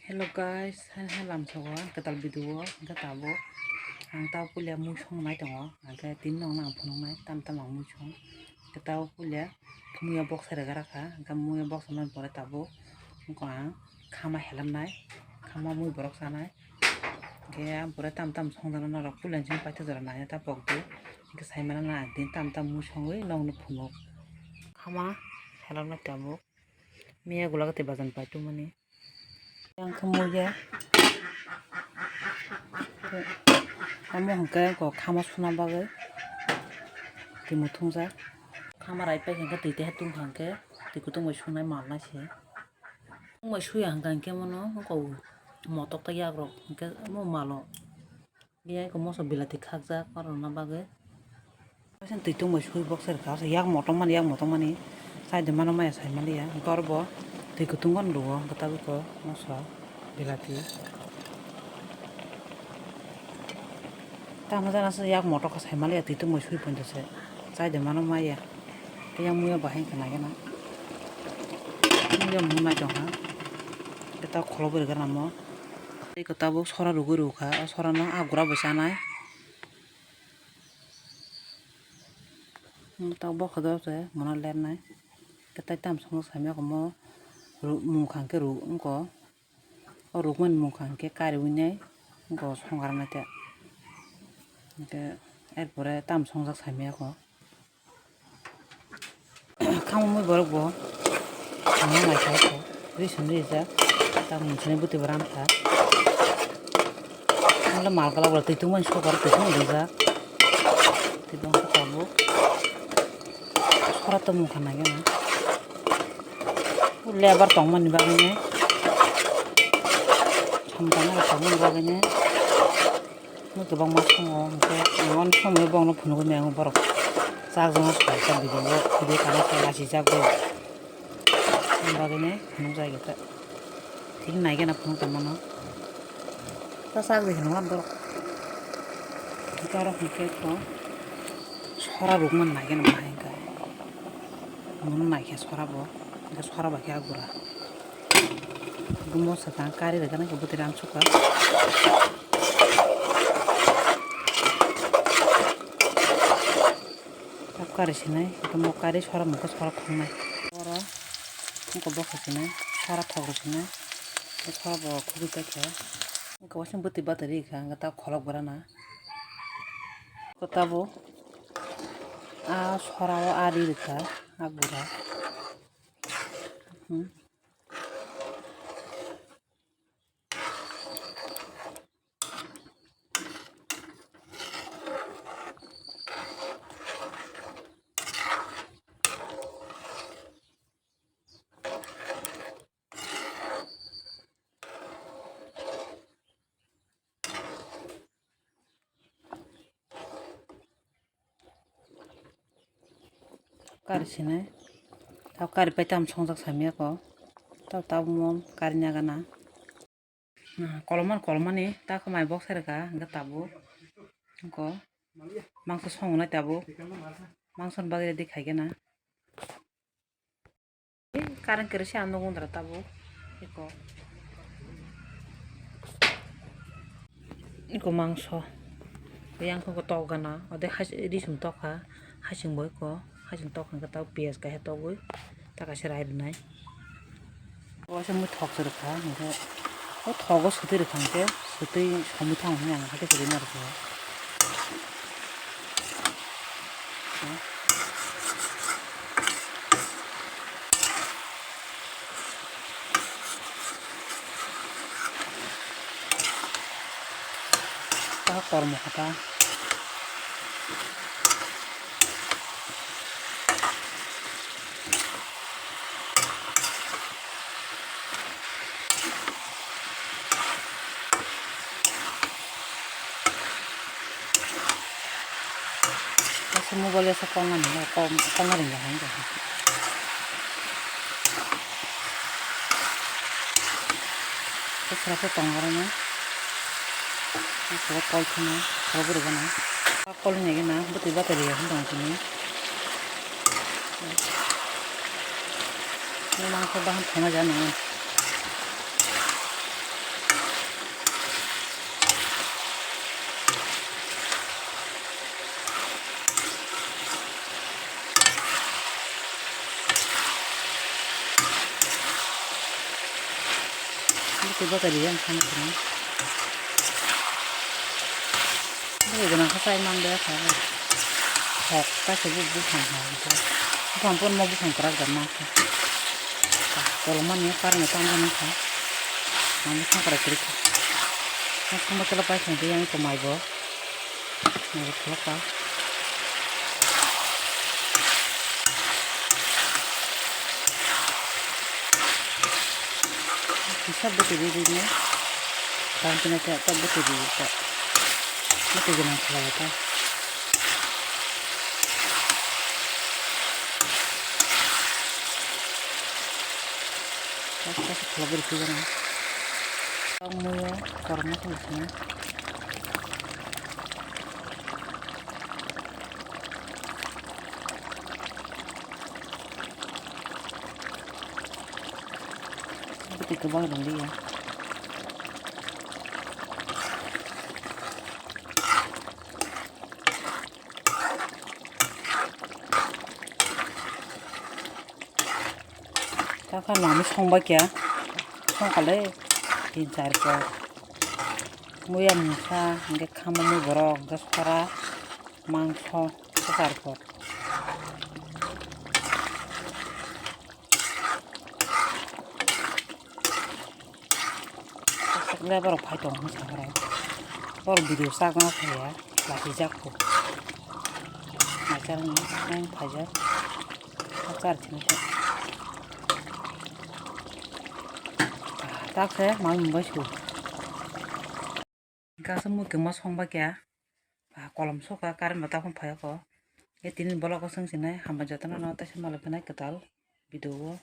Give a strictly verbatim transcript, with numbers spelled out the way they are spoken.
Hello guys, hai hai lamsogo ang kwtal video o, hwnkhe tabuk ang tabo puila mui song nai tongo, hwnkhe tini nokno ang phunuknai tam tam ang mui song. Hwnkhe tabo puila muiya boksa rega rakha, hwnkhe muiya boksa mani pore tabuk wngkha ang khama helamnai, khama mui borok chanai. Hwnkhe ang pore tam tam songjaknai norok puila chini paithak jora nai ta pokdi, hwnkhe sai mano na ang tini tam tam mui songwi nokno phunuk. Khama helamnai tabuk. Miya gula gati bazan pai tumani. Yang khe muya. Amo hwnkhe ko khama suna bagwi. Twi muthungjak. Khama rai pai hwnkhe twi teha tung hwnkhe twi kutung bai sunai malnai se. Tung bai suya hwnkhe hwnkhe mono ko motok ta yak rok hwnkhe mo malo. Yang eko moso bilati khakjak, aro rwna bagwi. Kaisa twi tungbai sui boksa rwkha, yak motom mani, yak motom mani. Chai de mano maya sai maliya, hwnkhe oro bo twi kutung ani rwo, hwnkhe tabuk ko moso bilati. Tamo jana se yak motok kha sai maliya, twi tungbai sui poito se. Chai de mano maya. Tei yang muya bahai wngkha nai gana. Muya mung nai tongkha. Tei ta kholo bwrwi gana mo. Tei kwtabuk sora rwgwi rwkha, o sorano a gura bo chanai. Tabuk bokha do se mano lernai. Tei tam songno samya kamo mung kha hwnkhe rw wngkho. O rwkmani mung kha hwnkhe kariwi nai wngkho songranaikhe. Hwnkhe er pore tam songjak samya kho. Khama mui borok bo. Khama naikha kho. Ri simi rijak. Tamoni sini bwtwi bo rankha. Wngkhe mal kwlak bo twi tungmani sokar twi tungmani rijak. Twi bangkha tabuk. Sora tongmung kha nai gana. Lebar tongmani bagwi nai. Samtangma tongmani bagwi nai. Kwbangma songo hwnkhe ang ani somoi bongno phunugwi maya borok chakjaknai soi kha video o video kana khe lachijagwi. Aboni bagwino phunukjagwi kha. Tini naigena phunuk tongmano. Ta chakri hinwi borok. Borok hwnkhe sora rwkmani naigena bahai hwnkhe. Omono naikhe sora bo. Hwnkhe sora bai khe a gura. Gumo swkang kari rwgani khe bwtwi ram sukha. Tabuk kari sinai, amo kari sora mokhe sora khongnai. Oro wngkha bokha sinai, sora thok rw sinai, sora bo khugui paikha. Wngkha waisa bwtwi bwtwi rikha, wngkha ta kholok berana. Tabuk a sora o a ri rwkha, a gura. Hmm. Kari sinai. Tabuk kari pai tamo songjak samya ko. Tabuk tabuk mo kari nagana. Kolomani kolomani ta khe mai bok sai rwkha hwnkhe tabuk. Ko mangso songnai tabuk. Mangso ni bagwi ready khaigena. Current kwrwi se ang nugwi wngdara tabuk. Eko. Eko mangso. Yang khe tok gana. Ode risum tokha. Hasing bo eko. Hasing tokha hwnkhe tabuk piyaj kaisa togwi. Ta kaisa rai rwnai. Waisa mui thok se rwkha hwnkhe. O thogo swtwi rwkha hwnkhe. Swtwi somwi thango hwnwi ang haikhe kwrwi ma rwkha. Ta kormo kha ta. Kaisa mobile ya sa kong ani, kong, kong ring ya hai. Kasra khe tong oro no. Kasra kol kheno, kol bwrwi gana. Kol ni gana, bwtwi bata riya hwn tong tini. Mangso bahan thangna jani. Tei bwtwi riyang khana khana. Bwtwi gwnang khe chai man de kha. Hok ta se bu buphang ha. Buphang pon mo buphang kwrak da ma kha. Kolom mani karne tang gwnang kha. Mani sakra kri kha. Songma tela pai kha yang ko mai bo. Naitok kha. Kisa bwtwi rwi rwi no. Tang tini ta ta bwtwi rwi ta. Bwtwi gwnang khlai ta. Kasa kasa khlai rwi rwi gwnang. Tang muyo kormo khlai sini. Bwtwi kwbang rwliya. Takha nami songbai kya, songkha le tin char por. Muya mungsa, hingke khama mui borok, hingke sora, mangso, hingke char por. Lebar rok phai tongo hwnwi sakha rok. Borok video chakna phaiya, lachijak kho. Maichang nang phaijak. Achar chini khe. Tak khe mal mungbai su. Kaisa mui kwma songba kya. Kolom soka current bo takhum phaiya kho. E tini vlog o swng sinai hambai jotono no teisa malai phinai kwtal video o.